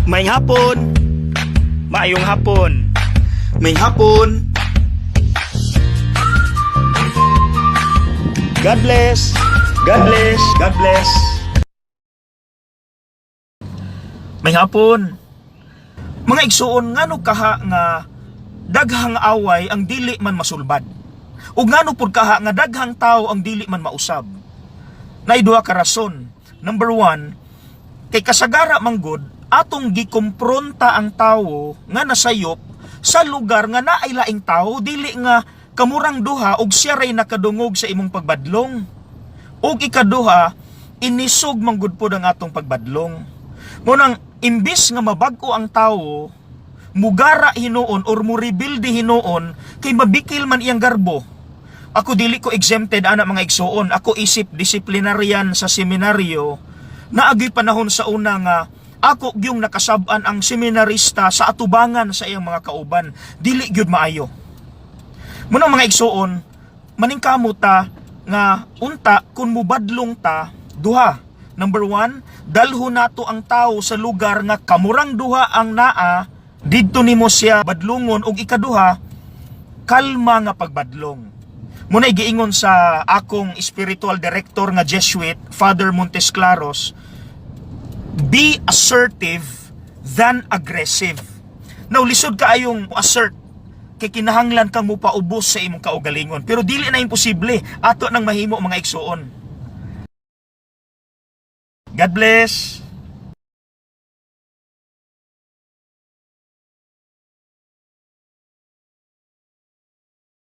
Maayong hapon. Maayong hapon. Maayong hapon. God bless. God bless. God bless. Maayong hapon. Mga igsuon, ngano kaha nga daghang away ang dili man masulbad? Ug ngano pud kaha nga daghang tao ang dili man mausab? Nay duha ka rason. Number one, kay kasagara manggod atong gikompronta ang tawo nga nasayop sa lugar nga naay laing tawo, dili nga kamurang duha og siya ray nakadungog sa imong pagbadlong. Ug ikaduha, inisog manggod pod ang atong pagbadlong. Mao nang imbis nga mabag-o ang tawo, mugara hinuon or murebilde hinuon kay mabikil man iyang garbo. Ako, dili ko exempted ana, mga igsuon. Ako, isip disciplinarian sa seminaryo, naagi panahon sa una nga ako gyung nakasab-an ang seminarista sa atubangan sa iyang mga kauban. Dili gyud maayo. Mao nang, mga igsuon, maningkamot ta nga unta kung mubadlong ta, duha. Number one, dalho nato ang tao sa lugar nga kamurang duha ang naa, didto nimo siya badlungon. Ug ikaduha, kalma nga pagbadlong. Mao na giingon sa akong spiritual director nga Jesuit, Father Montes Claros, "Be assertive than aggressive." Now, lisod kaayong assert kay kinahanglan kang mupaubos sa imong kaugalingon. Pero dili na imposible. Ato nang mahimo, mga igsuon. God bless.